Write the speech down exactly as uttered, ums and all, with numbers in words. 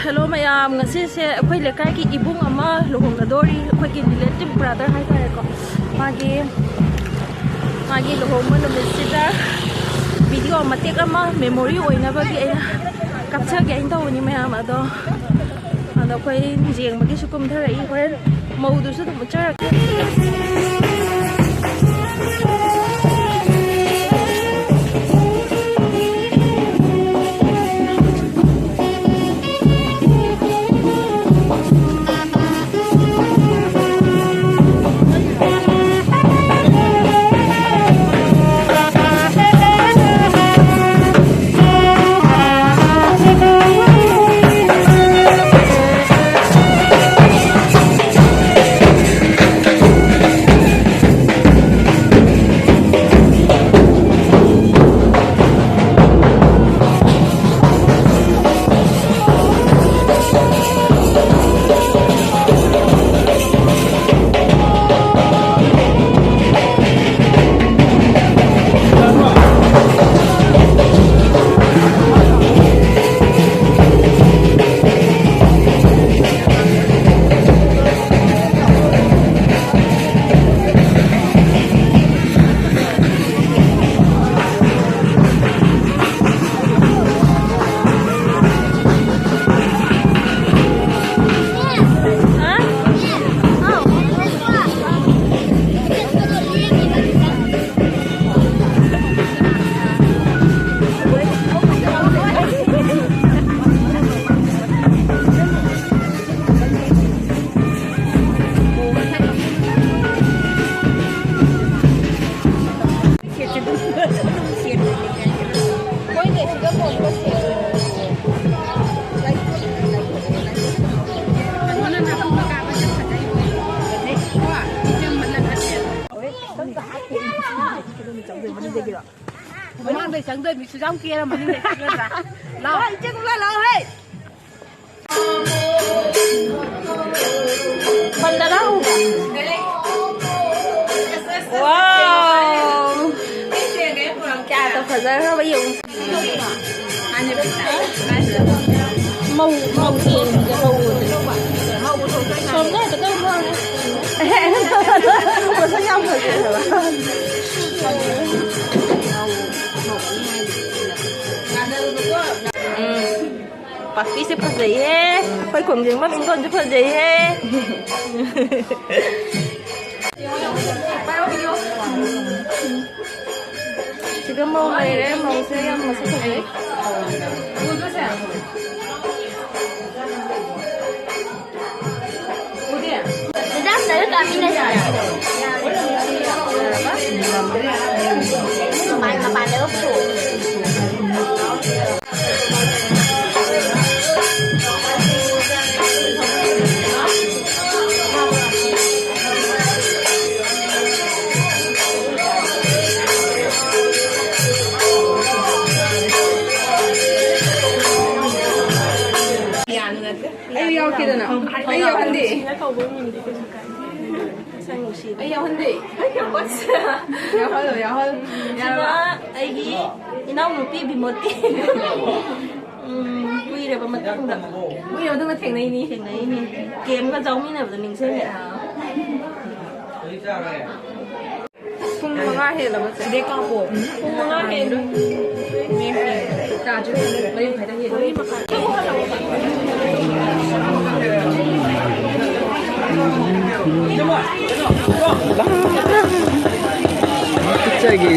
Hello ꯃꯌꯥꯝ, ꯉꯁꯤꯁꯦ ꯑꯩꯈꯣꯏ ꯂꯩꯀꯥꯏꯒꯤ ꯏꯕꯨꯡ ꯑꯃ ꯂꯨꯍꯣꯡꯒꯗꯣꯔꯤ, ꯑꯩꯈꯣꯏꯒꯤ relative brother ꯍꯥꯏꯇꯥꯔꯦꯀꯣ꯫ ꯃꯥꯒꯤ ꯃꯥꯒꯤ ꯂꯨꯍꯣꯡꯕ ꯅꯨꯃꯤꯠꯁꯤꯗ video ꯃꯇꯦꯛ ꯑꯃ memory ꯑꯣꯏꯅꯕꯒꯤ ꯑꯩꯅ ꯀꯥꯞꯆꯒꯦ ꯍꯥꯏꯅ ꯇꯧꯕꯅꯤ ꯃꯌꯥꯝ꯫ ꯑꯗꯣ ꯑꯗꯣ ꯑꯩꯈꯣꯏ ꯌꯦꯡꯕꯒꯤꯁꯨ ꯀꯨꯝꯊꯔꯛꯏ꯫ ꯍꯣꯔꯦꯟ ꯃꯧꯗꯨꯁꯨ ꯑꯗꯨꯝ ꯎꯠꯆꯔꯛꯀꯦ꯫ ꯃꯃꯥꯡꯗꯩ ꯆꯪꯗꯣꯏ ꯃꯤꯁꯨ ꯌꯥꯝ ꯀꯦꯔ ꯃꯅꯤꯡꯗꯩ ꯆꯪꯒꯗ꯭ꯔꯥ? ꯂꯥꯛꯑꯣ, ꯏꯆꯦ ꯀꯨꯝꯂꯥ ꯂꯥꯛꯑꯣ ꯍꯦ꯫ ꯄꯟꯗꯅ ꯍꯧꯕ꯫ Wow! ꯀꯌꯥꯗ ꯐꯖꯈ꯭ꯔꯕ ꯌꯦꯡꯉꯨ꯫ ꯁꯣꯝꯗ ꯍꯦꯛꯇ ꯇꯧꯕ ꯋꯥꯅꯤ꯫ ꯃꯁꯛ ꯌꯥꯝ ꯐꯖꯩ ꯍꯥꯏꯕ꯫ ꯎꯝ꯫ ꯄꯥꯛꯄꯤꯁꯦ ꯐꯖꯩꯍꯦ꯫ ꯑꯩꯈꯣꯏ ꯈꯣꯡꯖꯦꯡꯕꯝ ꯏꯪꯈꯣꯜꯁꯨ ꯐꯖꯩꯍꯦ꯫ ꯁꯤꯒ ꯃꯧ ꯂꯩꯔꯦ꯫ ꯃꯧꯁꯦ ꯌꯥꯝ ꯃꯁꯛ ꯐꯖꯩ꯫ ꯗꯥꯗꯥ, ꯁꯤꯗ ꯀꯥꯃꯤꯟꯅꯁꯦ꯫ ꯃꯄꯥꯟ, ꯃꯄꯥꯟꯗꯒ ꯄꯨꯊꯣꯛꯑꯣ꯫ ꯑꯩ ꯌꯥꯎꯔꯛꯀꯦꯗꯅ꯫ ꯑꯩ ꯌꯥꯎꯍꯟꯗꯦ꯫ ꯁꯤꯅ ꯀꯧꯕ ꯃꯤꯡꯗꯤ ꯀꯩꯁꯨ ꯀꯥꯏꯗꯦ꯫ ꯁꯛ ꯅꯨꯡꯁꯤꯕ꯫ ꯑꯩ ꯌꯥꯎꯍꯟꯗꯦ꯫ ꯌꯥꯎꯍꯜꯂꯣ, ꯌꯥꯎꯍꯜꯂꯣ꯫ ꯁꯤꯅ ꯑꯩꯒꯤ ꯏꯅꯥꯎꯅꯨꯄꯤ ꯕꯤꯃꯣꯇꯤ꯫ ꯎꯝ, ꯀꯨꯏꯔꯕ ꯃꯇꯨꯡꯗ꯫ ꯀꯨꯏꯔꯕ ꯃꯇꯨꯡꯗ ꯊꯦꯡꯅꯩꯅꯤ꯫ ꯊꯦꯡꯅꯩꯅꯤ꯫ ꯀꯦꯝꯒ ꯆꯥꯎꯃꯤꯟꯅꯕꯗꯣ ꯅꯤꯡꯁꯤꯡꯉꯦ꯫ ꯄꯨꯡ ꯃꯉꯥ ꯍꯦꯜꯂꯕ ꯆꯦ? ꯁꯤꯗꯩ ꯀꯥꯞꯄꯣ꯫ ꯄꯨꯡ ꯃꯉꯥ ꯍꯦꯜꯂꯦ꯫ ꯃꯦꯝ, ꯇꯥꯗ꯭ꯔꯤ꯫ ꯃꯔꯤ ꯃꯈꯥꯏꯗ ꯍꯦꯜꯂꯦ꯫ ꯄꯤꯛꯆꯒꯦ꯫